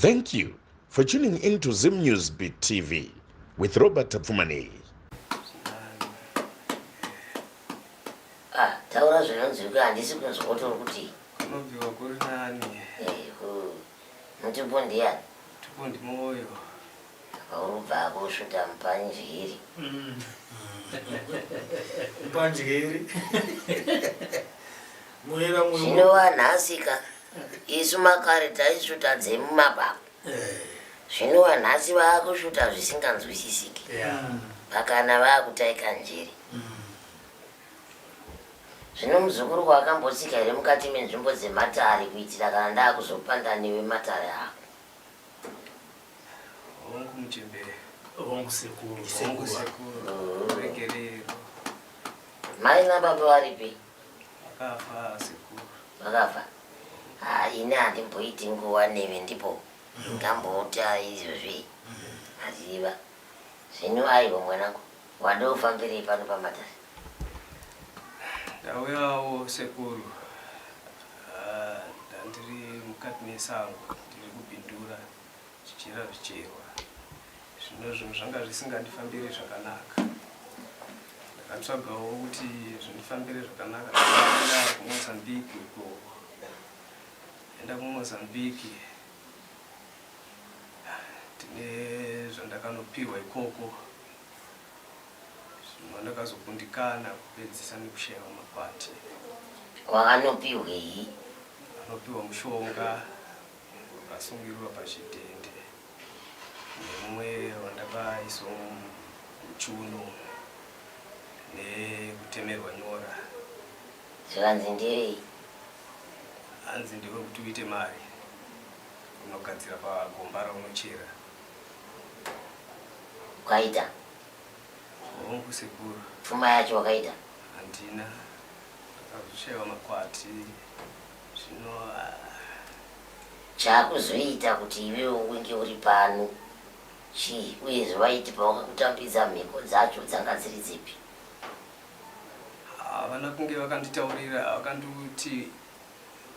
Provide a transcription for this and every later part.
Thank you for tuning in to Zim News Beat TV with Robert Tapfumaneyi. Ah, taura zvinonzwika handisi kunzwa kuti uri kuti. Kunobviwa kuri nani. Eh, mutupo ndiyani? Mutupo ndimoyo. Apa uri kubva akusvuta mupanjiri. Mupanjiri. Muera mwe. Zvino wanhasika isu makare taisvuta dzemumapako. Eh. Zvino wanhasi vaakusvuta zvisinganzwisisiki. Pakana vaakutaika njere. Zvino muzukuru wakambotsika here mukati menzvimbo dzematare kuitira kana ndaakuzopanda newe matare ako? Hongu muchembere. Hongu sekuru. Hongu sekuru. Regerero. Mai nababa varipi? Vakafa sekuru. Vakafa. Ah, ini handimboiti nguva newe ndipo ndambota izvozvi. Aziva. Zvino aiwa mwanangu, wada ufambirei pano pamatare? Ndauyawo sekuru. Ah, ndandiri mukati mesango ndiri kupindura chichera zvicherwa. Zvino zvinhu zvanga zvisingandifambiri zvakanaka. Ndakatsvagawo kuti zvindifambire zvakanaka. Ndakaenda kuMozambique uko. Enda kuMozambique. Ndine zvandakanopiwa ikoko. Zvino ndakazokundikana kupedzisa nekushaiwa makwati. Wakanopiwei? Anopiwa mushonga wakasungirirwa pachidhende nemumwe wandakaiswa muchiuno nekutemerwa nyora. Zvikanzi ndewei? Hanzi ndewekuti uite mari unogadzira pagomba raunochera. Ukaita? Hongu sekuru. Pfuma yacho wakaita? Handina. Ndakazoshaiwa makwati. Zvino ah. Chakuzoita kuti iwewe unge uri pano chii uye zvawaiti pawakakutambidza mhiko dzacho dzanga dziri dzipi? Havana kunge vakanditaurira vakanditi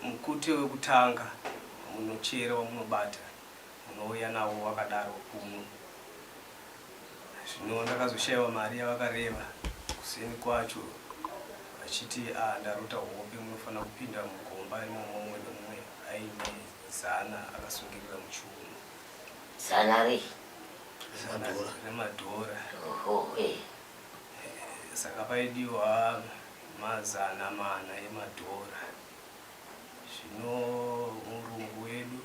mukute wekutanga munochera wamunobata munouya nawo wakadaro kuno. Zvino ndakazoshaiwa mari yavakareva kuseni kwacho vachiti ah, ndarota hope munofanira kupinda mugomba imomo mumwe nemumwe aine zana akasungirira muchiuno. Zana rei? Zana remadhora. Oho, eh. Saka paidiwa mazana mana emadhora. Zvino murungu wedu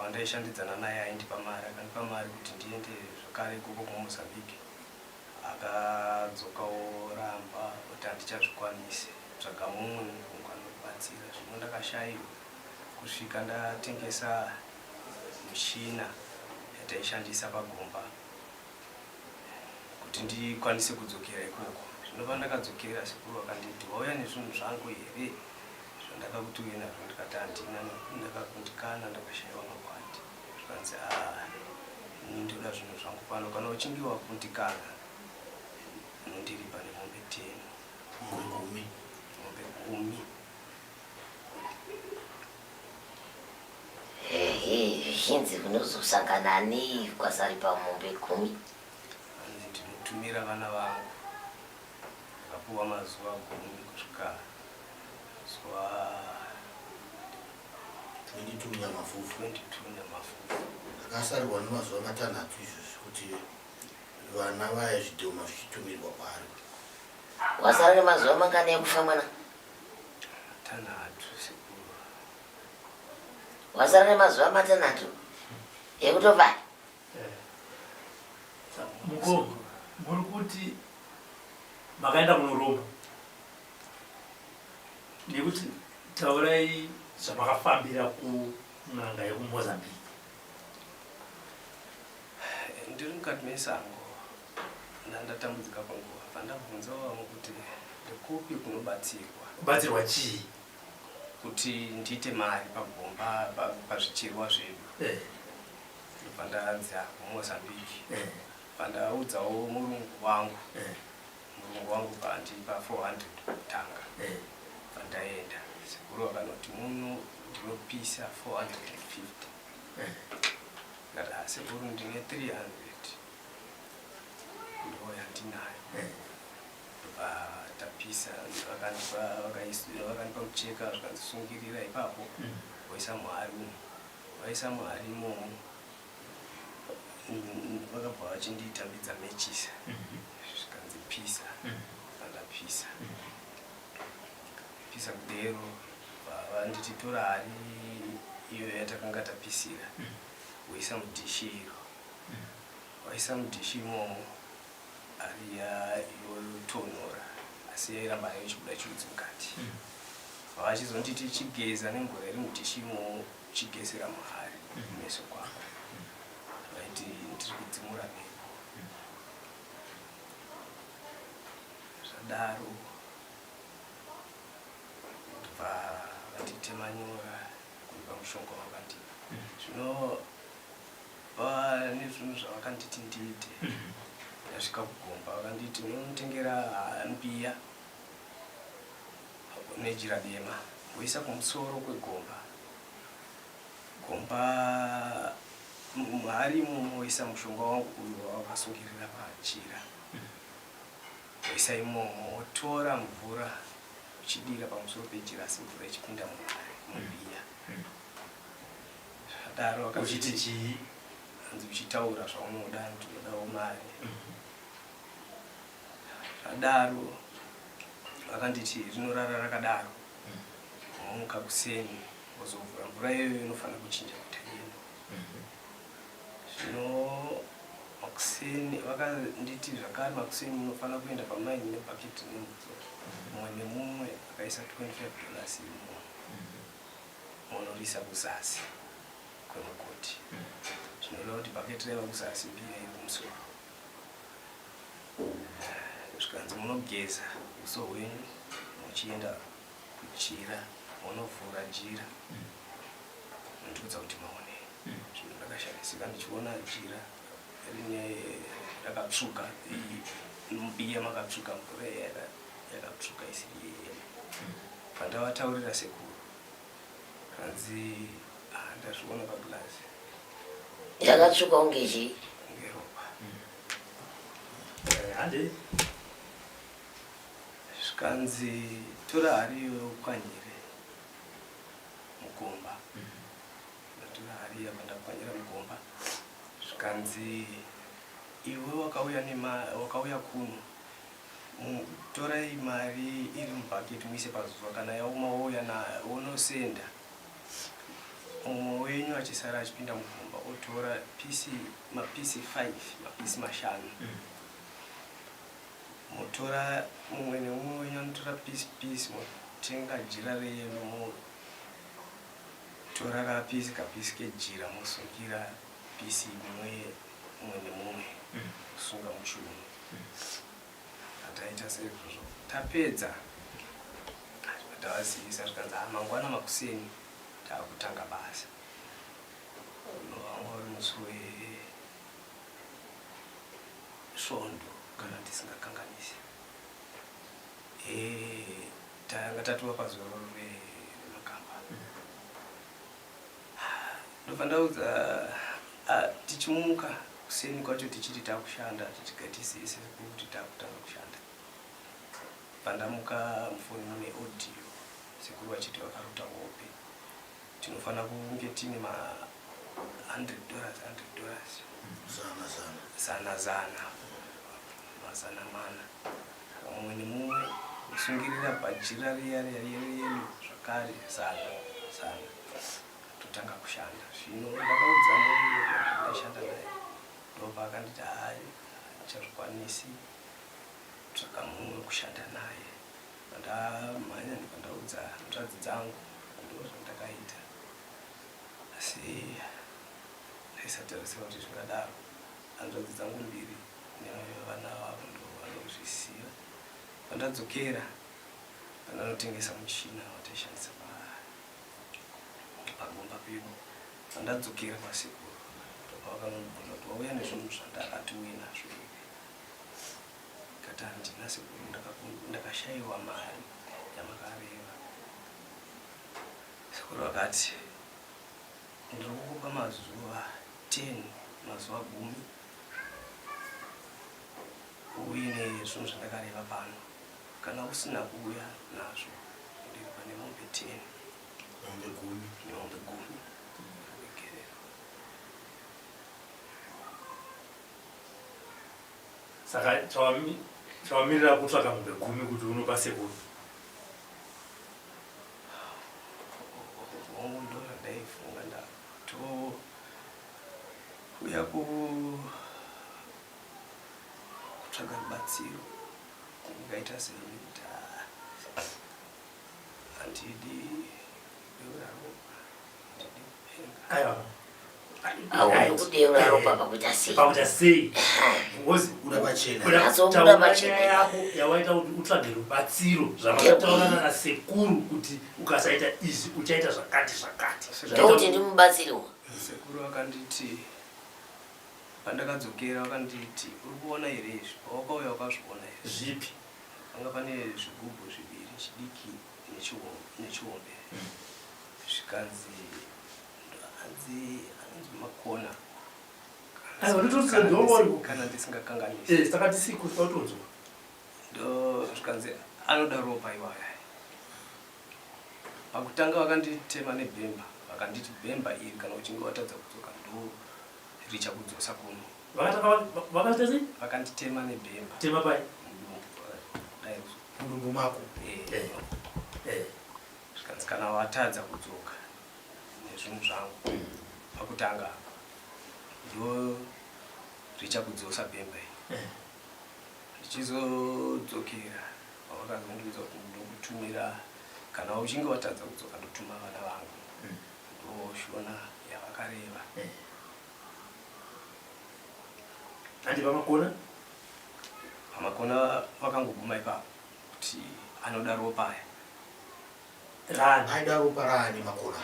wandaishandidzana naye aindipa mari akandipa mari kuti ndiende zvakare ikoko kumozambique akadzoka oramba kuti handichazvikwanisi tsvaga mumwe murungu anokubatsira zvino ndakashaiwa kusvika ndatengesa mushina yataishandisa pagomba kuti ndikwanise kudzokera ikoko zvino pandakadzokera sekuru vakanditi wauya nezvinhu zvangu here zvandakakuti uye nazvo ndikati handina ndakakundikana ndakashaiwa makwati zvikanzi ah, ini ndoda zvinhu zvangu pano kana uchinge wakundikana unondiripa nemombe ten gumi mombe gumi Ehe, zvichinzi unozosangana nei ukasaripa mombe gumi? Hanzi ndinotumira vana vangu ndakapuwa mazuva gumi kusvika zuva 22 Nyamafufu. 22 Nyamafufu. Akasarirwa nemazuva matanhatu izvozvi kuti vana vaya zvidhoma zvichitumirwa kwaari. Wasara nemazuva mangani ekufa mwana? Matanhatu sekuru. Wasara nemazuva matanhatu ekutofa? Mukoma, muri kuti makaenda kunoromba nekuti taurai zvamakafambira kun'anga yekuMozambique. Ndiri mukati mesango ndandatambudzika panguva pandabvunzawo vamwe kuti ndekupi kunobatsirwa. Kubatsirwa chii? Kuti ndiite mari pagomba pazvicherwa zvedu. Eh. Ndobva ndanzi ah, kuMozambique. Eh. Pandaudzawo murungu wangu. Eh. Murungu wangu paandipa 400 kutanga. Pandaenda. Sekuru vakanoti muno ndinopisa 450. Ndikati ah sekuru ndine 300 ndo yandinayo. Ndobva tapisa vakandipa vakandipa mucheka zvikanzisungirira ipapo voisa muhari umu. Vaisa muhari imomo vakabva vachinditambidza mechisa zvikanzi pisa pandapisa pisa kudero vanditi tora hari iyo yatakanga tapisira woisa mudhishi iro waisa mudhishi imomo hari yotonhora asi yairamba hayo ichibuda chiutsi mukati vachizonditi chigeza nemvura iri mudhishi imomo uchigezera muhari kumeso kwako vaiti ndiri kudzimura mhepo zvadaro ndobva vatitema nyora kundipa mushonga wakandipa zvino pane zvinhu zvavakanditi ndiite ndasvika kugomba vakanditi unonotengera mbiya nejira dema woisa kumusoro kwegomba gomba muhari imomo woisa mushonga wangu uyu wawakasungirira pajira woisa imomo wotora mvura uchidira pamusoro pejira asi mvura ichipinda muhari mumbiya zvadaro Uchiti chii? Hanzi uchitaura zvaunoda ndinodawo mari zvadaro vakanditi rinorara rakadaro womuka kuseni wozovhura mvura iyoyo inofanira kuchinja kuita yelo zvino makuseni vakanditi zvakare makuseni munofanira kuenda pamaini nebhaketi nemvura mumwe nemumwe akaisa 25 dollars imo monorisa kuzasi kwemugoti zvinoreva kuti bhaketi raiva kuzasi mbiya iri kumusoro zvikanzi munogeza uso hwenyu muchienda kujira monovhura jira mondiudza kuti maonei zvino ndakashamisika ndichiona jira rine rakatsvuka mbiya makatsvuka mvura yakatsvuka isiri yeyelo pandavataurira sekuru hanzi ah, ndazviona paglazi yakatsvuka kunge chii kunge ropa Hande. Zvikanzi tora hari iyoyo upwanyire mugomba. Ndatora hari iya ndapwanyira mugomba. Zvikanzi iwe wakauya nema wakauya kuno torai mari iri mubhaketi muise pazuva kana yaoma wouya nayo wonosenda mumwe wenyu achisara achipinda mugomba otora pisi mapisi 5 mapisi mashanu motora mumwe nemumwe wenyu anotora pisi pisi motenga jira reyelo motora kapisi kapisi kejira mosungira pisi imwe mumwe nemumwe kusunga muchiuno Taita seizvozvo tapedza tavazivisa zvikanzi ah, mangwana makuseni takutanga basa. Wanga uri musi wesvondo kana ndisingakanganisi. Eh, tanga tatova pazororo remakamba. Ndobva ndaudza ah, tichimuka kuseni kwacho tichiti takushanda tichigatisise kuti takutanga kushanda. Pandamuka mufoni mune audio sekuru vachiti vakarota hope tinofanira kunge tine ma 100 dollars 100 dollars zana zana zana zana mazana mana saka mumwe nemumwe kusungirira pajira riya riya riya zvakare zana zana totanga kushanda zvino ndakaudza munhu ndaishanda naye ndobva akanditi hayi handichazvikwanisi tsvaka mumwe wekushanda naye ndamhanya ndibva ndaudza hanzvadzi dzangu ndo zvandakaita asi ndaisatarisira kuti zvingadaro hanzvadzi dzangu mbiri nevana vavo ndo vanozviziva pandadzokera pandanotengesa muchina wataishandisa pagomba pedu pandadzokera kwasekuru ndopavakanondibvunza kuti wauya nezvinhu zvandakati uye nazvo here kati handina sekuru ndakashaiwa mari yamakareva sekuru vakati. Ndiri kukupa mazuva 10, mazuva gumi, uine zvinhu zvandakareva pano. Kana usina kuuya nazvo, ndiri pane mombe 10. Mombe gumi. Mombe gumi. Regerera. Saka chawamirira kutsvaka mombe gumi kuti unopa sekuru. Hongu, ndozvandaifunga ndatouya kutsvaga rubatsiro ndingaita sei nekuti handidi kudeura ropa, handidi kupenga. Aiwa. Haudi kudeura ropa pakuita sei? Pakuita sei? Because Kubuda pachena. Kuda Nyatsobuda kutaura pachena. nyaya yako yawaita kuti utsvage rubatsiro zvamakataurana nasekuru kuti ukasaita izvi uchaita zvakati zvakati. Ndokuti ndimubatsiriwo. Sekuru vakanditi pandakadzokera vakanditi uri kuona here izvi pawakauya wakazviona here? Zvipi? Panga pane zvigubhu zviviri chidiki nechihombe zvikanzi hanzi anonzi makona. Aiwa, ndototi ndowariwo. Kana ndisingakanganisi. Saka tisiku tautonzwa. Ndo zvikanzi anoda ropa iwaya. Pakutanga vakanditema nebhemba, vakanditi bhemba iri kana uchinge watadza kudzoka ndo richakudzosa kuno. Vakatanga vakaita sei? Vakanditema nebhemba. Tema pai? Mudumbu. Dai Mudumbu mako. Zvikanzi kana watadza kudzoka nezvinhu zvangu pakutanga ndo richakudzosa bhemba iri. Ndichizodzokera pavakazondiudza kuti ndokutumira kana uchinge watadza kudzoka ndotuma vana vangu. Ndoshona yavakareva. Handi vamakona? Vamakona vakangoguma ipapo kuti anoda ropa aya. Rani. Aida ropa rani makona?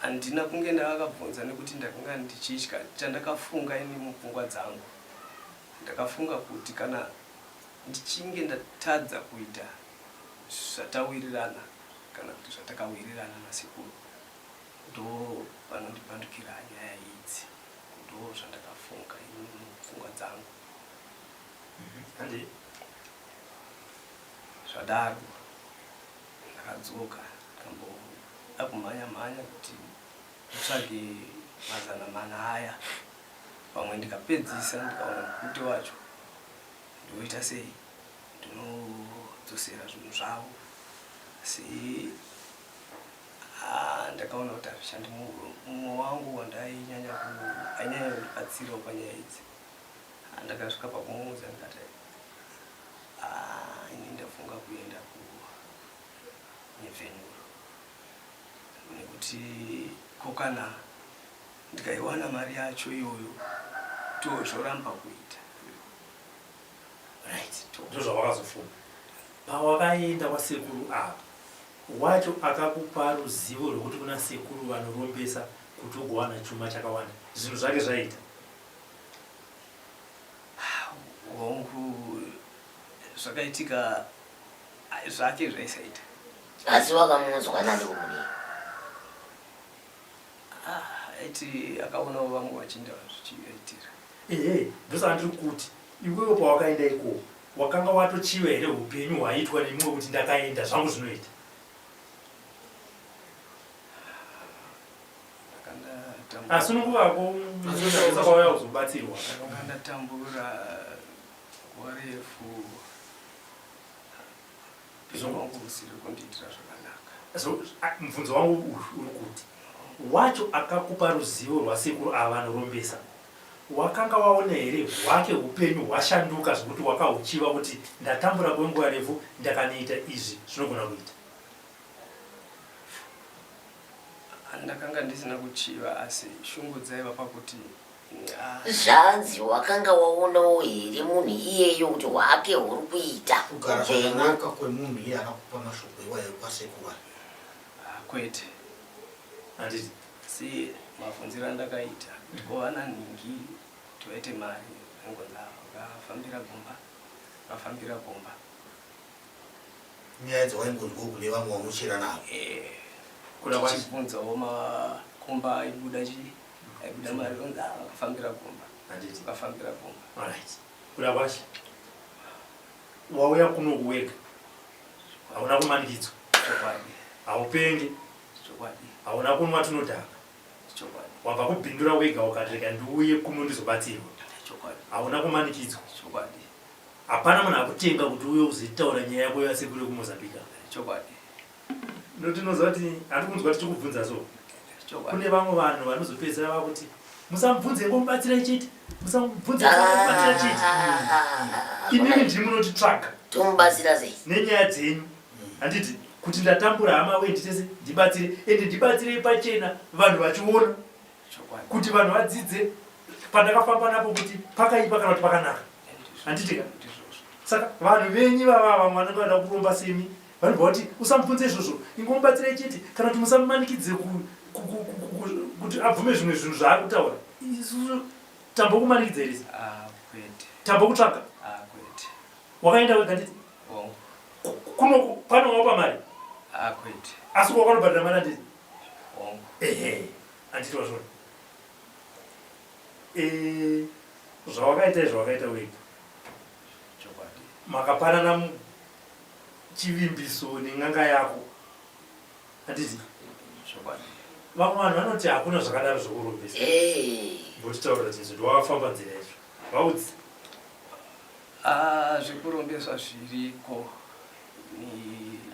Handina kunge ndakabvunza nekuti ndakanga ndichitya. Chandakafunga ini mupfungwa dzangu, ndakafunga kuti kana ndichinge ndatadza kuita zvatawirirana kana kuti zvatakawirirana nasekuru, ndo panondipandukira nyaya idzi. Ndo zvandakafunga ini mupfungwa dzangu. Handi. Zvadaro ndakadzoka ndikamboda kumhanya mhanya kuti nditsvage mazana mana aya, pamwe ndikapedzisa ndikaona mukute wacho ndoita sei, ndinodzosera zvinhu zvavo. Asi ndakaona kuti hazvishandi. Mumwe wangu wandainyanya ainyanya kundibatsirawo panyaya idzi, ndakasvika pakumuudza ndikati ini ndafunga kuenda kuNyevhenuro nekuti ko kana ndikaiwana mari yacho iyoyo tozvoramba kuita. Right, ndozvawakazofunga pawakaenda kwasekuru ava. Wacho akakupa ruzivo rwekuti kuna sekuru vanorombesa kuti ugowana chuma chakawanda, zvinhu zvake zvaita? Hongu, zvakaitika zvake zvaisaita. Asi wakamunzwa nani kumudii? Aiti akaonawo vamwe vachienda zvichivaitira. Ehe, ndosaka ndiri kuti iwewe pawakaenda ikoko wakanga watochiva here upenyu hwaiitwa nemumwe kuti ndakaenda zvangu zvinoita? Asi unonguvako saka wauya kuzobatsirwa. Ndakanga ndatambura nguva refu, upenyu hwangu husiri kundiitira zvakanaka. So, mubvunzo wangu uri kuti wacho akakupa ruzivo rwasekuru ava vanorombesa, wakanga waona here hwake upenyu hwashanduka zvekuti wakahuchiva kuti ndatambura kwenguva refu ndakaniita izvi zvinogona kuita? Ndakanga ndisina kuchiva, asi shungu dzaiva pakuti Zvanzi wakanga waonawo here munhu iyeyo kuti hwake huri kuita Kugara upenyu? zvakanaka kwemunhu iye akakupa mashoko iwayo kwasekuru aya. Kwete. Handiti. Asi mabvunziro andakaita kuti ko vana nhingi kuti vaite mari, vaingonzi vakafambira gomba, vakafambira gomba. Nyaya dzawaingonzwawo kune vamwe vaunochera navo. Kuda kwacho. Tichibvunzawo makumba aibuda chii aibuda mari onzi ah vakafambira kumba. Handiti. Vakafambira kumba. Alright. Kuda kwacho. Wauya kuno kuwega. Hauna kumanikidzwa. Chokwadi. Haupengi. Chokwadi. Hauna kunwa tunodhaka. Chokwadi. Wabva kubindura wega ukati rega ndiuye kuno ndizobatsirwa. Chokwadi. Hauna kumanikidzwa. Chokwadi. Hapana munhu akutenga kuti uye uzotaura nyaya yako yasekuru yekuMozambique. Chokwadi. Ndotinoziva kuti handi kunzwa tichikubvunza so. Chokwadi. Kune vamwe vanhu vanozopedzisira vakuti musamubvunze ngomubatsirai chete. Musamubvunze ngomubatsira chete. Imimi ndimi munotitsvaga. Tomubatsira sei? Nenyaya dzenyu. Handiti kuti ndatambura hama wee nditese ndibatsire ende ndibatsirei pachena vanhu vachiona. Chokwadi. Kuti vanhu vadzidze pandakafamba napo kuti pakaipa kana kuti pakanaka. Handiti ka? Saka vanhu venyu ivava vamwe vanenge vada kuromba semi vanobva vati usamubvunze izvozvo ingomubatsirai chete kana kuti musamumanikidze kuti abvume zvimwe zvinhu zvaari kutaura. Isusu tambokumanikidza here? Ah, kwete. Tambokutsvaga? Ah, kwete. Wakaenda wega nditi? Hongu. Kuno pano wapa mari? Ah, kwete. Asi wakanobhadhara mari handiti? Hongu. Ehe. Handiti wazviona? Eh, zvawakaita izvo wakaita wega. Chokwadi. Makapanana chivimbiso nen'anga yako. Handiti? Chokwadi. Vamwe vanhu vanoti hakuna zvakadaro zvekurombesa. Hey. Votitaurira kuti izvo wakafamba nzira izvo. Vaudzi. Ah, zvekurombeswa zviriko. Ni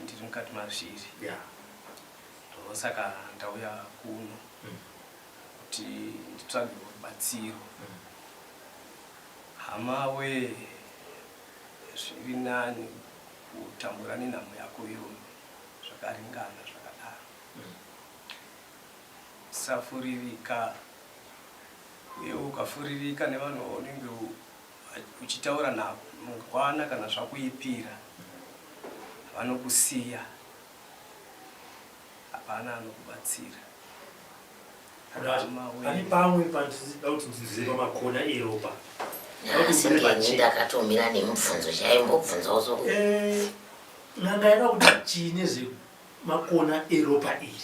ndiri mukati mazviri. Yeah. Ndosaka ndauya kuno. Kuti nditsvage rubatsiro. Hama wee, zviri nani kutambura nenhamo yako iyoyo zvakaringana zvakadaro. Usafuririka uye ukafuririka nevanhu vaunenge uchitaura navo mangwana kana zvakuipira vanokusiya, hapana anokubatsira. Pane pamwe pandinoda kuti ndinzwe pamakona eropa. Asi ngenyi ndakatomira nemubvunzo chaimbobvunzawo so. Eh, n'anga yakakuti chii nezvemakona eropa iri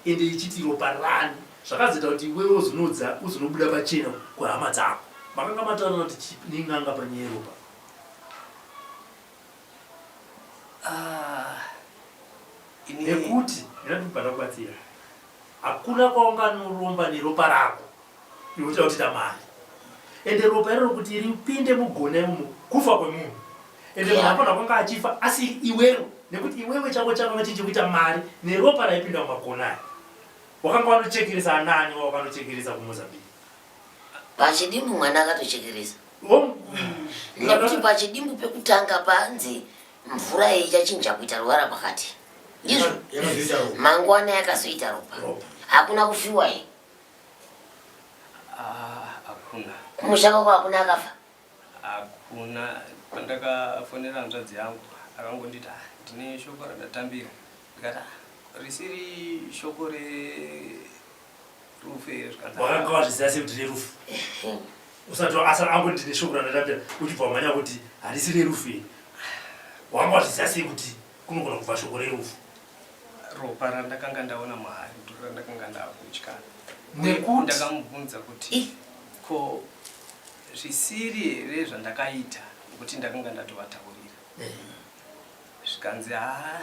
ende ichiti ropa rani zvakazoita kuti iwewe uzonodza uzonobuda pachena kuhama dzako makanga mataurana kuti chii nen'anga panyaya yeropa Ah, ini nekuti ndinatibva ndakubatsira Hakuna kwaunganoromba neropa rako iwe uchida kutiita mari. Ende ropa iroro kuti ripinde mugona imomo kufa kwemunhu. Ende munhu apana kwanga achifa asi iwewe nekuti iwewe chako chakanga chiri chekuita mari neropa raipinda mumagona aya. Wakanga wanochekeresa anani wawakanochekeresa kuMozambique? Pachidimbu mwana akatochekeresa. Nekuti pachidimbu pekutanga panzi mvura iyi ichachinja kuita ruvara pakati. Ndizvo mangwana yakazoita ropa. Hakuna kufiwa here? Ah, hakuna. Kumusha kwako hakuna akafa? Hakuna. Pandakafonera hanzvadzi yangu akangonditi ah, ndine shoko randatambira. Ndikati ah, risiri shoko rerufu here zvikanzi Wakanga wazviziva sei kuti rerufu? Usati asa angu ndine shoko randatambira uchibva wamhanya kuti harisi rerufu here? Wanga wazviziva sei kuti kunogona kubva shoko rerufu? Ropa randakanga ndaona muhari ndiro randakanga ndakutya. Nekuti ndakamubvunza kuti ko zvisiri here zvandakaita nekuti ndakanga ndatovataurira. Zvikanzi haa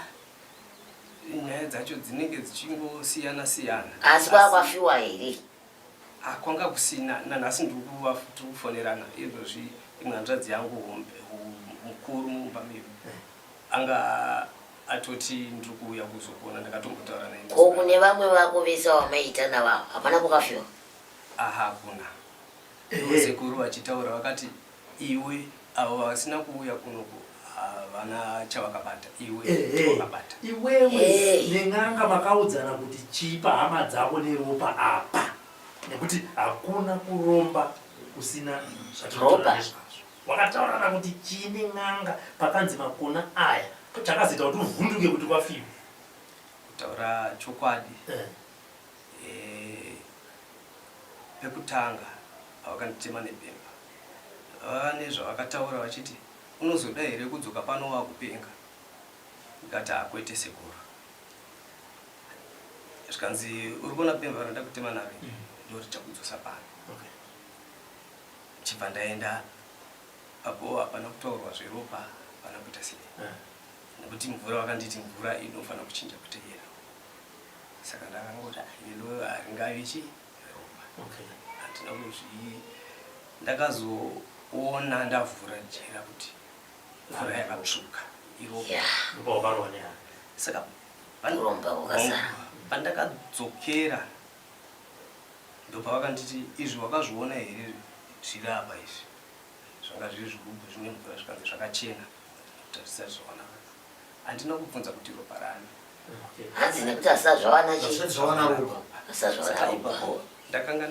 nyaya dzacho dzinenge dzichingosiyana siyana. Asi kwava kwafiwa here? Ah, kwanga kusina nanhasi ndiri kufonerana izvozvi imwe hanzvadzi yangu hombe mukuru mumba medu anga atoti ndiri kuuya kuzokuona ndakatombotaura naye. Ko kune vamwe vako vese vamaiita navo ava hapana kwakafiwa? Aha, hakuna. Sekuru vachitaura vakati iwe avo vasina kuuya kunoku havana chavakabata iwe wakabata. Iwewe nen'anga makaudzana kuti chipa hama dzako neropa apa nekuti hakuna kuromba kusina zvatinotaura nezvazvo. Wakataurana kuti chii nen'anga pakanzi makona aya chakazoita kuti uvhunduke kuti kwafiwa? Kutaura chokwadi eh, pekutanga pavakanditema nebhemba vane zvavakataura vachiti unozoda here kudzoka pano wakupenga ndikati hakwete sekuru. Zvikanzi uri kuona bemba randakutema naro ndo richakudzosa pano. Chibva ndaenda apo hapana kutaurwa zveropa, hapana kuita sei. Nekuti mvura vakanditi mvura inofanira kuchinja kuita yellow. Saka ndakangoti ah, yellow haringavi chi ropa. Handina kuzvi ndakazoona ndavhura jira kuti mvura yakatsvuka iropa. Ndopawakarwa nehana. Saka Kuromba kwakazara. Pandakadzokera ndopavakanditi izvi wakazviona here zviri apa izvi zvanga zviri zvigubhu zvine mvura zvikanzi zvakachena tarisa zvakanaka handina kubvunza kuti ropa rani. Hanzi nekuti asati zvawana chii? Hazvisati zvawana ropa. Asati zvawana Saka ropa. ipapo ndakanga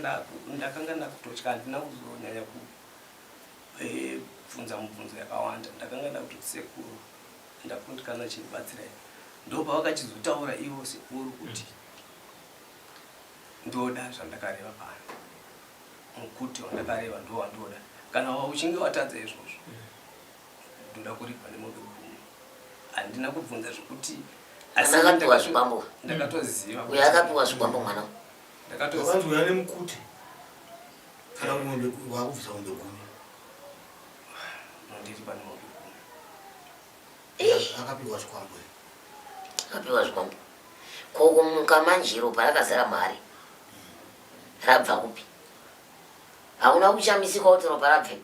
ndakanga ndakutotya handina kuzonyanya kubvunza eh, mubvunzo yakawanda ndakanga ndakutoti sekuru ndakundikana chindibatsirai ndopavakachizotaura ivo sekuru kuti ndoda zvandakareva pano mukuti wandakareva ndowandoda kana uchinge watadza izvozvo ndoda kuripa nemombe gumi handina kubvunza zvekuti asi akapiwa zvikwambo ndakatoziva uyo akapiwa zvikwambo mwana ndakatoziva uyo ane mukuti kana mombe wakubvisa mombe gumi ndiri pane mombe gumi akapiwa zvikwambo akapiwa zvikwambo ko kumuka manje ropa rakazara mari rabva kupi hauna kushamisika kuti ropa rabve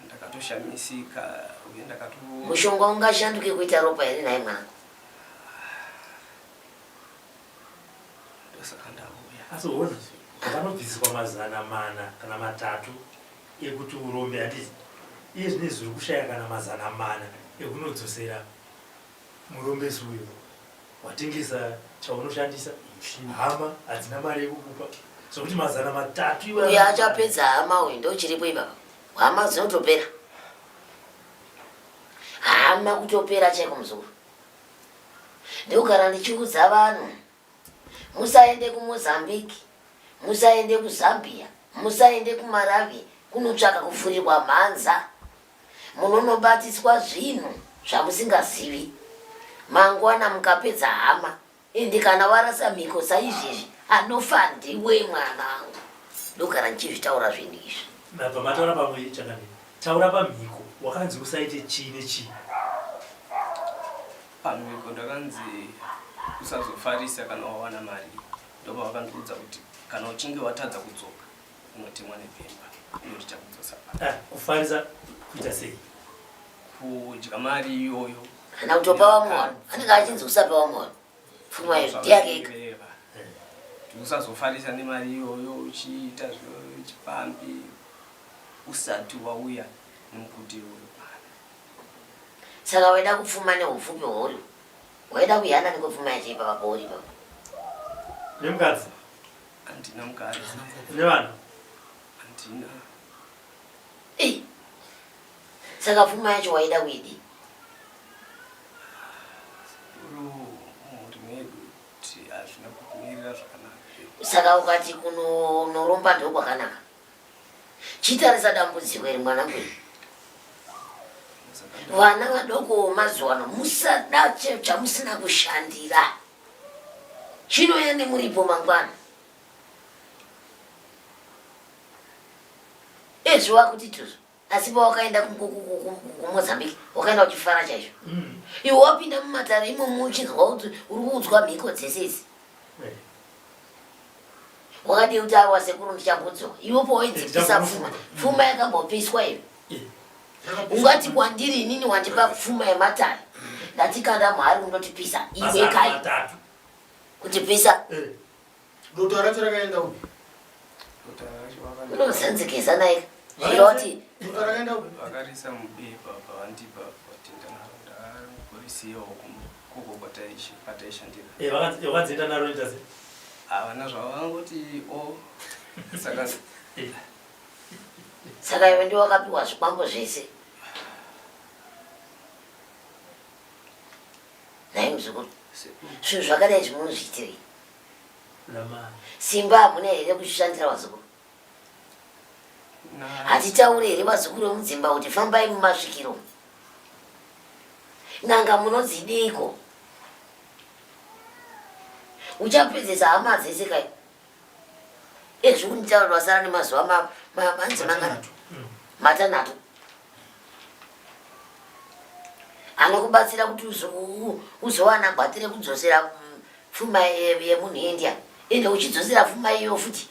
Ndakatoshamisika uye ndakato Mushonga ungashanduke kuita ropa here nhai mwanangu? Ndosaka ndauya. Asi hona vanobviswa mazana mana kana matatu ekuti urombe handiti iye zvino izvi uri kushaya kana mazana mana ekunodzosera murombesi uyo watengesa chaunoshandisa hama hadzina mari yekukupa zvekuti mazana matatu iwayo uyo achapedza hama uyu ndochiripo ipapa hama dzinotopera hama kutopera chaiko muzukuru ndogara ndichiudza vanhu musaende kumozambique musaende kuzambia musaende kumaravi kunotsvaka kufurirwa mhanza Munonobatiswa zvinhu zvamusingazivi mangwana mukapedza hama ende kana warasa mhiko saizvezvi anofa ndiwe mwanangu ndogara ndichizvitaura zvinhu izvi. Mabva mataura pamwe changamire. Taura pamhiko wakanzi usaite chii nechii. Pamhiko ndakanzi usazofarisa kana wawana mari ndopavakandiudza kuti kana uchinge watadza kudzoka unotemwa nebhemba iyo tichakudzosa pa ah, kufarisa kuita sei kudya mari iyoyo kana kutopa vamwe vanhu anenge achinzi usapa vamwe vanhu pfuma iyo ndiyake ega usazofarisa nemari iyoyo uchiita zvechipambi usati wauya nemukuti iyoyo saka waida kupfuma neupfupi hwauri waida kuyana nekupfuma yacho ipapa pauri ipapa nemukadzi Handina mukadzi. Une vana? Handina. Ei. Saka pfuma yacho waida kuidii? Sekuru mhuri medu kuti hazvina kumirira zvakanaka. Saka ukati kunonoromba ndokwakanaka. Chitarisa dambudziko iri mwanangu iri. Vana vadoko mazuva ano musada chamusina kushandira. Chinouya nemuripo mangwana. Ezvi wakuti tuzu asi pawakaenda kuMozambique wakaenda uchifara chaizvo. Mm. Iwe wapinda mumatare imomo uchinzwa kuti uri kuudzwa mhiko dzese idzi. Eh. Wakadii kuti awa sekuru ndichambodzwa. Iwe pawaidzipisa pfuma. Pfuma yakambopiswa iyo. Eh. Ungati kwandiri inini wandipa pfuma yematare. Ndati kanda muhari undotipisa. Iwe kai. Kutipisa. Eh. Dota racho rakaenda upi? Unozenzekeza naye. Zviroti. Dota rakaenda upi? Vakarisa mubepa pavandipa vatenda naro ndakangorisiyawo koko kwataishandira. Eh, vakanzi naro ita sei? Havana zvavangoti o oh, saka eh. Saka iwe ndiwe wakapiwa zvikwambo zvese. Nhai muzukuru, zvinhu zvakadai izvi munozviitirei? Simba hamuna here kuzvishandira vazukuru? Hatitauri here vazukuru vemudzimba kuti fambai mumasvikiro? N'anga munodzidiiko? Uchapedzesa hama dzese kai. Ezvi kunditaura wasara nemazuva manzi mangani? Matanhatu. Anokubatsira kuti uzowana gwati rekudzosera pfuma yemunhu India. Ende uchidzosera pfuma iyo futi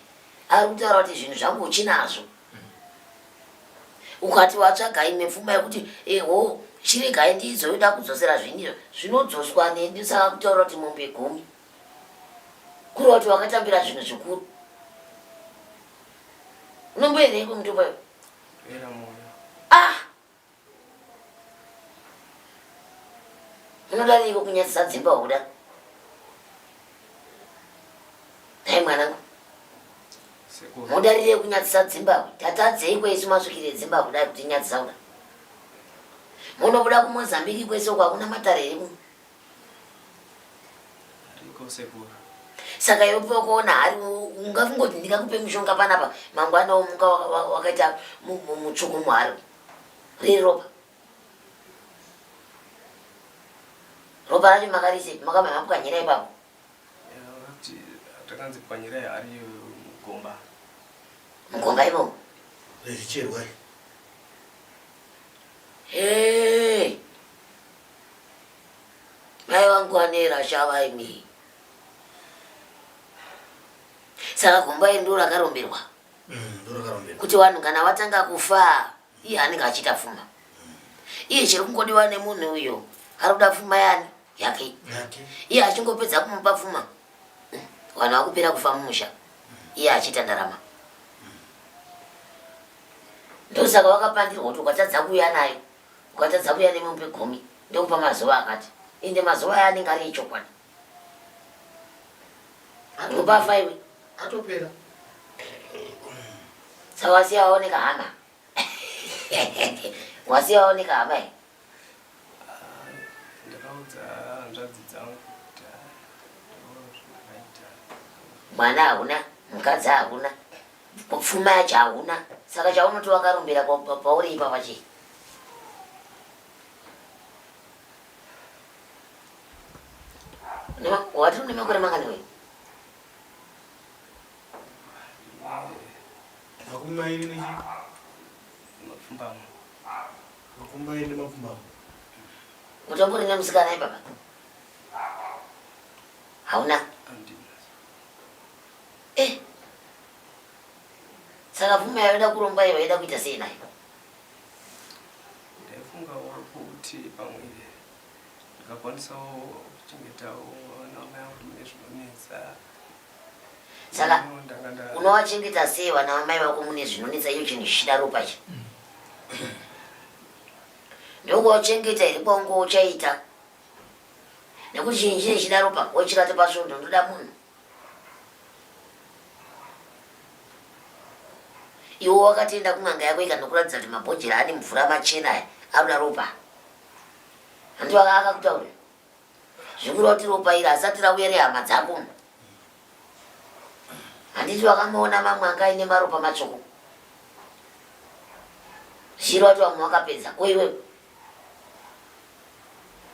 ari kutaura kuti zvinhu zvangu uchinazvo. Ukati watsvaga imwe pfuma yekuti eho chiregai ndizoda kudzosera zvinhu izvo zvinodzoswa neni saka kutaura kuti mombe gumi. Kureva kuti wakatambira zvinhu zvikuru. Unomboendeiko mutombo iwe? Era moyo. Ah! Unodariko kunyadzisa dzimba huda? Nhai mwanangu. Sekuru. Mudarirei kunyadzisa dzimba? Tatadzeiko isu masvikiro edzimba kudai kuti nyadzisa kuda? Munobuda kuMozambique kwese uko hakuna matare here kuno? Ariko sekuru. Saka iwe pakuona hari ungafungoti ndingakupe mushonga panapa mangwana womuka wakaita mutsvuku muhari riri ropa. Ropa racho makarisepi makabva mapwanyira ipapo. Takanzi pwanyirai hari mugomba. Mugomba imomo? Rezvicherwa. Hey. Mai vangu vane rashava imi. Saka gomba iri ndiro rakaromberwa. Mm, Kuti vanhu kana vatanga kufa iye anenge achiita pfuma. Iye chiri kungodiwa nemunhu uyo ari kuda pfuma yani yake. Iye achingopedza kumupa pfuma vanhu vakupera kufa mumusha iye achiita ndarama. Ndosaka wakapandirwa kuti ukatadza kuuya nayo Ukatadza kuuya nemombe gumi ndokupa mazuva akati. Ende mazuva aya anenge ari echokwadi. Unopafa iwe. Atopera. Saka wasiya waoneka hama. Wasiya waoneka hama here? Ndakaudza hanzvadzi dzangu kuti ndakaita. Mwana hauna, mukadzi hauna, pfuma yacho hauna. Saka chaunoti wakarombera pauri ipapa chii? Wati une makore mangani wewe? Makumi mairi nechi? Mapfumbamwe. 24 nemapfumbamwe. Utombori nemusikana ipapa? Hauna? Handina. Eh. Saka pfuma yaida kuromba iyo yaida kuita sei nayo? Ndaifungawo kuti pamwe ndikakwanisawo kuchengetawo vana vamai vangu mune zvinonetsa. Saka unovachengeta sei vana vamai vako mune zvinonetsa iyo chinhu chichida ropa ichi? Ndokuvachengeta here kwaunge uchaita? Nekuti chinhu chine chida ropa wochikati pasvondo ndoda munhu. Iwe wakatoenda kun'anga yako ikanokuratidza kuti mabhojera ane mvura machena aya anoda ropa. Hanti akakutaurira zvikureva kuti ropa iri asati rauya rehama dzako. Handiti wakamuona mamwe anga aine maropa matsvuku. Zvichireva kuti vamwe vakapedza. Ko iwewe?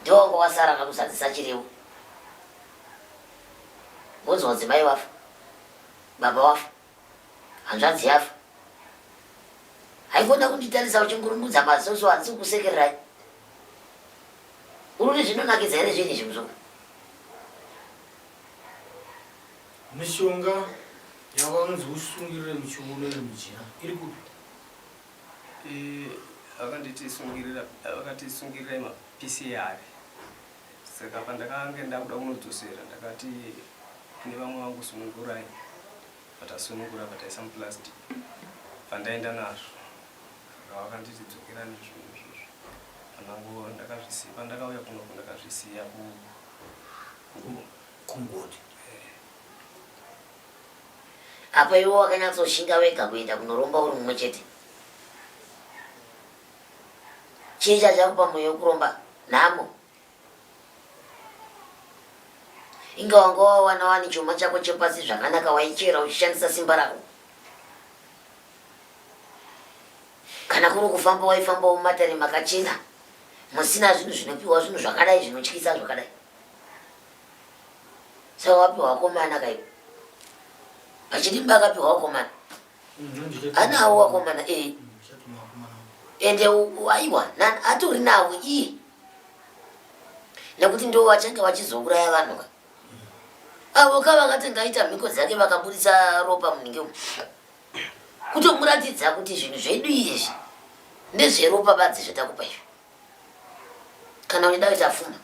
Ndiwe wanga wasara akakuzadzisa chirevo. Wonzwa kunzi mai wafa, baba wafa, hanzvadzi yafa. Haikona kunditarisa uchingurungudza maziso so handisi kukusekererai. Uri kuti zvinonakidza here zvinhu izvi muzukuru? Mishonga yawanzi usungirire muchiuno iri mujira iri kupi? Eh, vakanditi sungirira vakati sungirirai maPCR saka pandakange ndakuda kunodzosera ndakati kune vamwe vangu sunungurai vatasunungura vataisa muplastic pandaenda nazvo saka vakanditi dzokera nezvinhu izvozvo panangu ndakazvisiya pandakauya kunoku ndakazvisiya kungoti Apa iwe wakanyatsoshinga wega kuenda kunoromba uri mumwe chete. Chii chachakupa moyo wekuromba? Nhamo. Inga wanga wawana wani chuma chako chepasi zvakanaka waichera uchishandisa simba rako. Kana kuri kufamba waifambawo mumatare makachena musina zvinhu zvinopiwa zvinhu zvakadai zvinotyisa zvakadai. Saka wapiwa wakomana kaiwe. Pachidimba akapiwa wakomana. Anawo wakomana eh. Ende aiwa atori nawo iye. Nekuti ndiwo vachange vachizouraya vanhu ka. Avo ka vakati ngaita mhiko dzake vakaburitsa ropa munhingi umu. Kutomuratidza kuti zvinhu zvedu izvi ndezveropa badzi zvatakupa izvi. Kana uchida kuita pfuma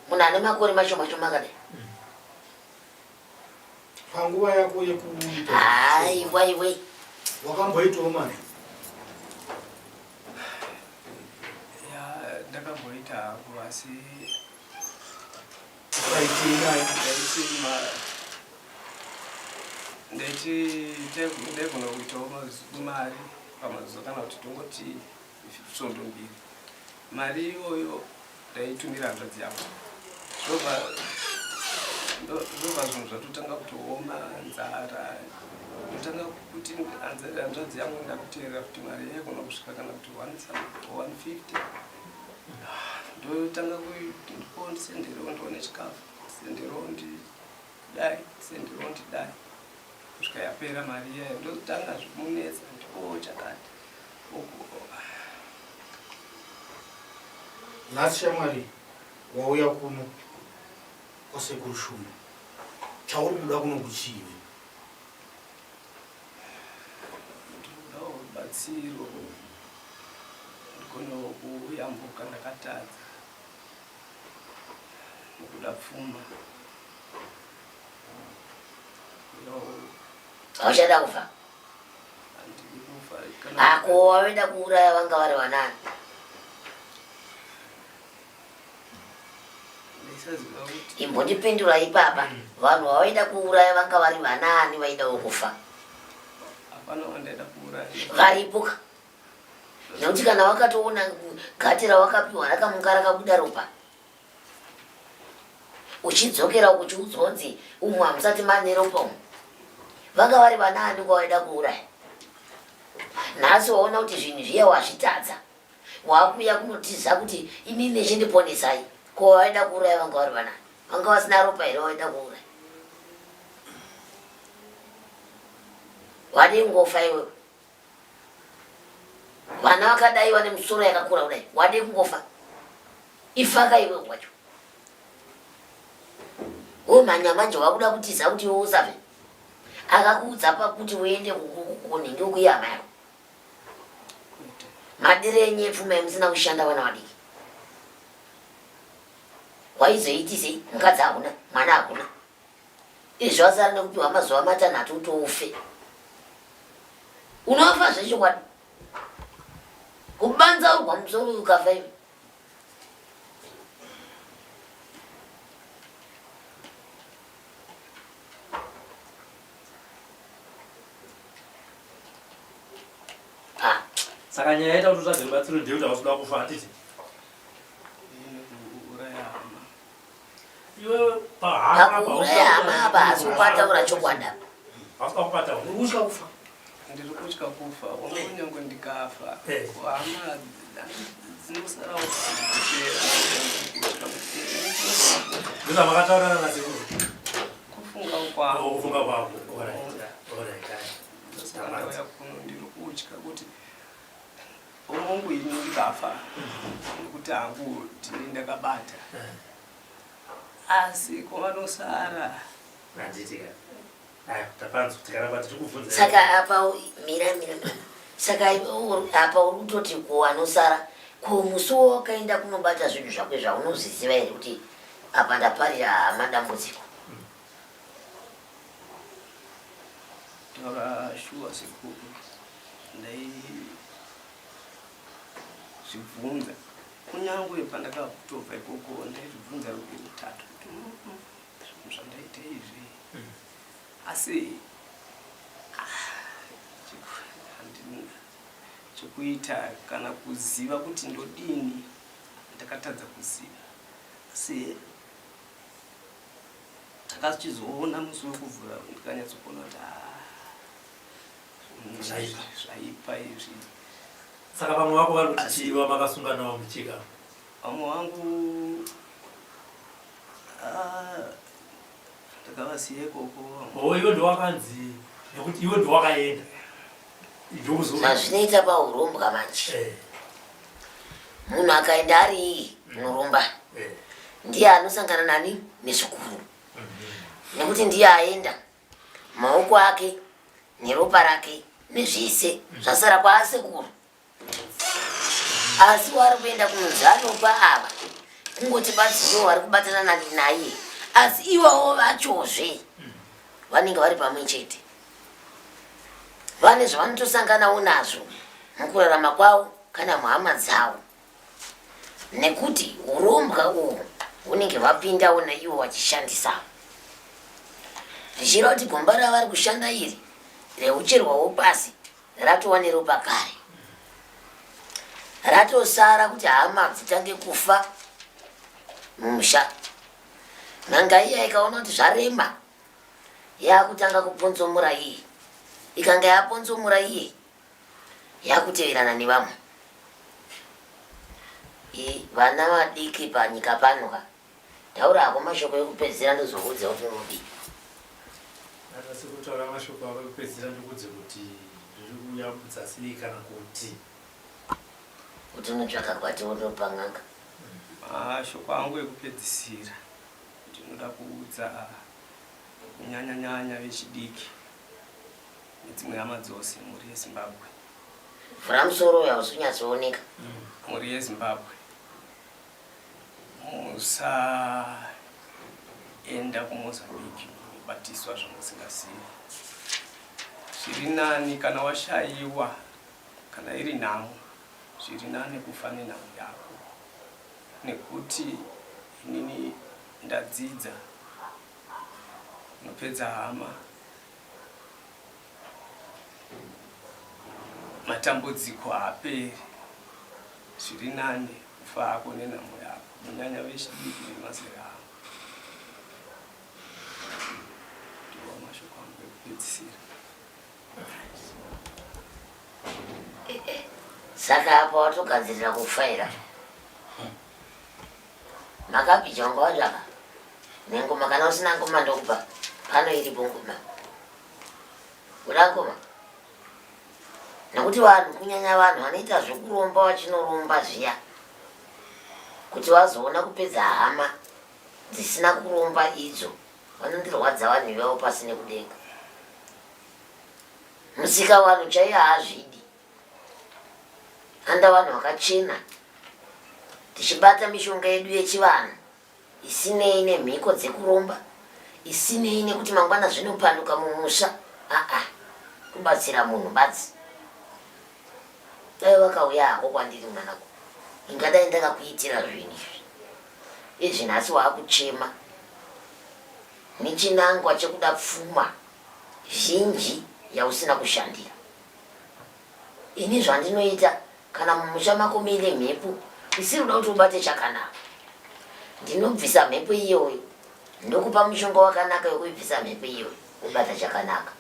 munhu ane makore mashoma shoma akadai. Panguva yako yekuita Haiwa iwe. Wakamboitawo mari? Ya, ndakamboita hangu asi ndaiti ndaigona kuitawo mari pamazuva kana kuti tongoti svondo mbiri mari iyoyo ndaitumira hanzvadzi yangu zvobva ndobva zvinhu zvatotanga kutooma nzara ndotanga kuti hanzvadzi yangu ndakuteerera kuti mari yaigona kusvika kana kuti 150 ndotanga kundisenderawo ndione chikafu senderawo ndidai senderawo ndidai kusvika yapera mari iyayo ndotanga zvekumunetsa ndikowo chakati Nhasi shamwari wauya kuno kwasekuru Shumba chauri kuda kuno kuchii? Ndinodawo rubatsiro ndikonewo kuyambuka ndakatadza nekuda pfuma. Hauchada kufa? Ako waveda kuuraya vanga vari vanani? Imbondipindura ipapa, vanhu vavaida kuuraya vanga vari vanani vaidawo kufa? Varipo ka? Nekuti kana wakatoona gati rawakapiwa rakamuka rakabuda ropa uchidzokera uku uchiudzwa kunzi umu hamusati mane ropa umu vanga vari vanaani kwavaida kuuraya nhasi waona kuti zvinhu zviya wazvitadza wakuya kunotiza kuti inini chindiponesai ko vaida kuuraya vanga vari vanani vanga vasina ropa here vaida kuuraya wadii kungofa iwewe Vana vakadai vane musoro yakakura kudai wadii kungofa? Ifaka iwe wacho. Womhanya manje wakuda kutiza kuti iwe usafe. Akakuudza pakuti uende kunhingi ukuyama yako. Madire enyu epfuma yamusina kushanda vana vadiki. Waizoitisei? Mukadzi hakuna, mwana hakuna. Izvi zvasara nekupiwa mazuva matanhatu kuti ufe. Unofa zvechokwadi. Kubanza urwa musoro ukafa iwe. Ah. Saka nyaya yaita kuti utsvage rubatsiro ndeyekuti hausi kuda kufa handiti? Pakuuraya hama apa haasi kupataura chokwadi apa. Uri kutya kufa? Ndiri kutya kufa. Kunyangwe ndikafa eh. hama dzinosarawo kupera. Ndozvamakataurana nasekuru? Kufunga kwangu. Oh, kufunga kwako. Alright. Alright. Ndauya kuno ndiri kutya kuti Hongu ini ndikafa nekuti hangu ndini ndakabata asi kwavanosara saka apa mira mira saka apa uri kutoti ko anosara ko musi wawakaenda kunobata zvinhu zvako zvaunozviziva here kuti apa ndaparira hama dambudziko Taura shuwa sekuru ndaizvibvunza kunyangwe pandakatobva ikoko ndaizvibvunza ruviri rutatu kuti zvinhu zvandaita izvi asi ah, handina chekuita kana kuziva kuti ndodini ndakatadza kuziva asi Takachizoona musi wekuvhura ndikanyatsokuona kuti ah, Zvaipa. zvaipa izvi. Saka vamwe vako vari kuti chii vamakasunga navo muchika? Vamwe vangu ah, Ndakavasiya ikoko. Oh, iwe ndowakanzi nekuti iwe ndowakaenda. Ndokuzo. Zvazvinoita paurombwa manje. Eh. Munhu akaenda ari iye unoromba. Eh. Ndiye anosangana nani nezvikuru. Nekuti ndiye aenda. Maoko ake neropa rake nezvese zvasara kwaasekuru. Asi wari kuenda kunonzi anopa ava kungoti badzi ndivo vari kubatana naye asi ivavo vachozve vanenge vari pamwe chete vane zvavanotosanganawo nazvo mukurarama kwavo kana muhama dzavo nekuti urombwa uhwu hunenge hwapindawo naivo vachishandisa zvichireva kuti gomba ravari kushanda iri reucherwawo pasi ratova neropa kare ratosara kuti hama dzitange kufa mumusha n'anga iya ikaona kuti zvarema yakutanga kuponzomura iye ikanga yaponzomura iye yakuteverana nevamwe vana vadiki panyika pano ka Taura hako mashoko ekupedzisira ndozokuudza kuti unodii. Atasi kutaura mashoko ako ekupedzisira ndikuudze kuti ndiri kuyambutsa sei kana kuti. Kuti unotsvaka kwati wonopa n'anga. Mashoko angu ekupedzisira ndinoda kuudza kunyanya nyanya vechidiki nedzimwe hama dzose mhuri yeZimbabwe. Vhura musoro uyo hausi kunyatsooneka. Mhuri yeZimbabwe. Musaenda kuMozambique kunobatiswa zvamusingazivi. Zviri nani kana washaiwa, kana iri nhamo, zviri nani kufa nenhamo yako. Nekuti inini ndadzidza, unopedza hama, matambudziko haaperi. Zviri nani kufa hako nenhamo yako kunyanya vechidiki vemazera angu. Ndiwo mashoko angu ekupedzisira. Saka apa watogadzirira kufa here? Makabhija wanga watsvaka nengoma, kana usina ngoma ndokupa pano iripo ngoma. Uda ngoma? Nekuti vanhu kunyanya vanhu vanoita zvekuromba vachinoromba zviya kuti vazoona kupedza hama dzisina kuromba idzo vanondirwadza vanhu ivavo pasi nekudenga. Musika vanhu chaiye haazvidi. Anda vanhu vakachena tichibata mishonga yedu yechivanhu isinei nemhiko dzekuromba, isinei nekuti mangwana zvinopanduka mumusha aa kubatsira munhu badzi. Dai wakauya hako kwandiri mwanangu ingadai ndakakuitira zvinhu izvi. Izvi nhasi waakuchema nechinangwa chekuda pfuma zhinji yausina kushandira. Ini zvandinoita kana mumusha mako muine mhepo isiri kuda kuti ubate chakanaka, ndinobvisa mhepo iyoyo ndokupa mushonga wakanaka wekuibvisa mhepo iyoyo wobata chakanaka.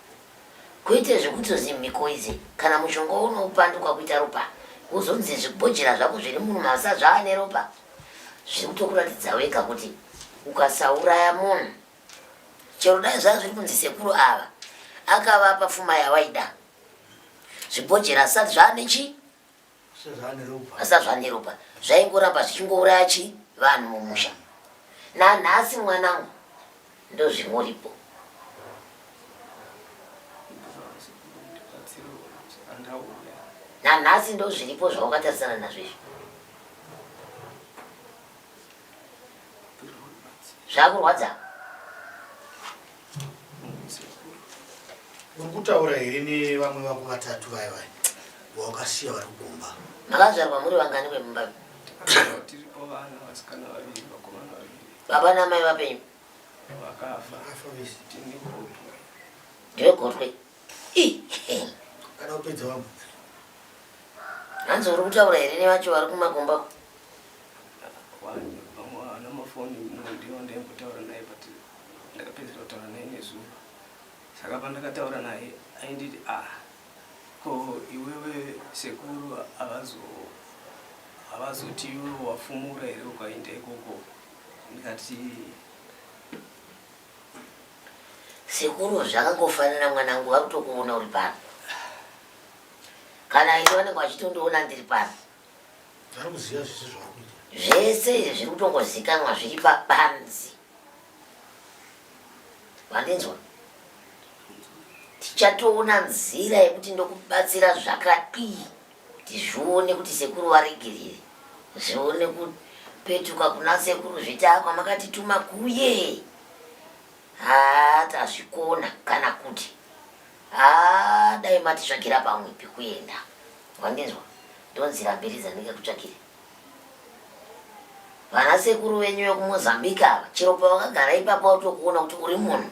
Kwete zvekutozi mhiko idzi kana mushonga unopanduka kuita ropa wozonzi zvibhojera zvako zviri mumasa zvaane ropa. Zviri kutokuratidza wega kuti ukasauraya munhu chero dai zvanga zviri kunzi sekuru ava akavapa pfuma yavaida zvibhojera asati zvaane chi asati zvaane ropa zvaingoramba zvichingouraya chi vanhu mumusha nanhasi mwanangu ndozvimuripo nanhasi ndozviripo zvawakatarisana nazvo izvi Zvakurwadza. Uri kutaura here nevamwe vako vatatu vaya vaya vawakasiya vari kugomba? Makazvarwa muri vangani vemumba? Tiripo vana vasikana vaviri vakomana vaviri. Baba namai vapenyu? Vakafa. Vakafa vese. Tine gotwe. Ndiwe gotwe. Ii. Kada kupedza vamwe. Hanzi uri kutaura here nevacho vari kumakomba? Vamwe havana mafoni mumwe ndiye wandaimbotaura naye but ndakapedzera kutaura naye nezuro saka pandakataura naye ainditi ah ko iwewe sekuru havazo havazoti iwewe wafumura here ukaenda ikoko ndikati Sekuru zvakangofanana mwanangu vakutokuona uri pano. Kana ini vanenge vachitondiona ndiri pano. Vari kuziva zvese zvauri kuita. Zvese izvi zviri kutongozikanwa zviri pabanzi. Vandinzwa? Tichatoona nzira yekuti ndokubatsira zvakadii kuti zvione kuti sekuru varegerere. Zvione kupetuka kuna sekuru zvitaa kwamakatituma kuye. Haa tazvikona kana kuti haa dai matitsvagira pamwe pekuenda. Wandinzwa? Ndonzira mbiri dzandingakutsvakire. Vana sekuru venyu vekuMozambique ava chero pavakagara ipapo vatokuona kuti uri munhu.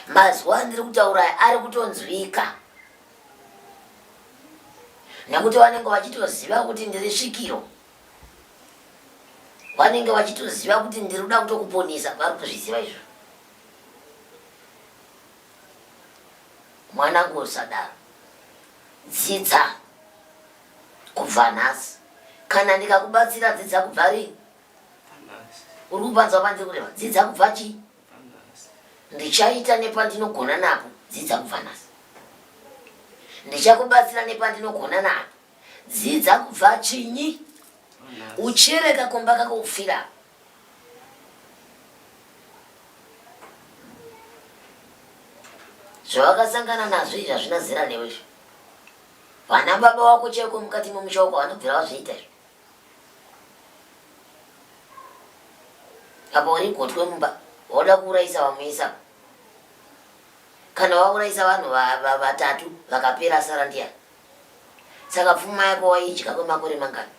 Mazuva andiri kutaura aya ari kutonzwika nekuti vanenge vachitoziva kuti ndiri svikiro vanenge vachitoziva kuti ndiri kuda kutokuponesa vari kuzviziva izvo mwanangu usadaro dzidza kubva nhasi kana ndikakubatsira dzidza kubva rini uri kupanzwa panze kureva dzidza kubva chii ndichaita nepandinogona napo dzidza kubva nhasi ndichakubatsira nepandinogona napo Dzidza kubva chinyi uchere kakomba kako ufira. Zvawakasangana nazvo izvi hazvina zera newe izvi. Vana baba wako chaiko mukati memusha wako vanobvira vazviita izvi. Apa uri gotwe mumba wauda kuurayisa vamuisa. Kana waurayisa vanhu vatatu vakapera sara ndiyani? Saka pfuma yako waidya kwemakore mangani?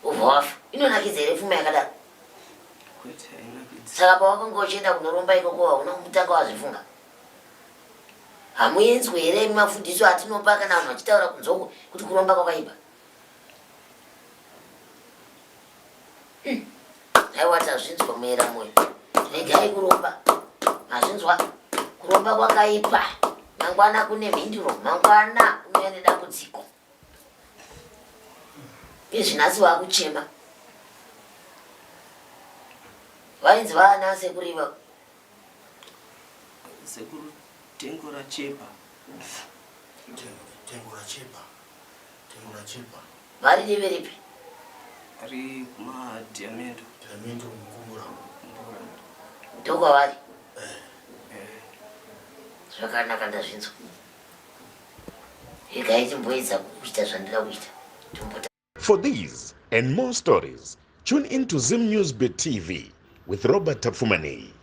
Ubva wafa. Inonakidza here pfuma yakadaro? Kwete, hainakidzi. Saka pawakanga uchienda kunoromba ikoko hauna kutanga wazvifunga? Hamuenzwi here imi mafundiso atinopa kana vanhu vachitaura kunze uko kuti kuromba kwakaipa? Hmm. Aiwa tazvinzwa muera moyo. Regai kuromba. Mazvinzwa? Kuromba kwakaipa. Mangwana kune mhinduro. Mangwana unouya nedambudziko. Izvi nhasi wakuchema. Vainzi vaana sekuru ivavo. Sekuru tengo rachepa. Tengo rachepa. Tengo rachepa. Vari divi ripi? Ari kumadiamento. Diamento mukumbura. Ndokwavari. Eh. Zvakanaka ndazvinzwa. Regai timboedza kuita zvandida kuita. Tombota. For these and more stories, tune in to Zim News Bit TV with Robert Tapfumaneyi.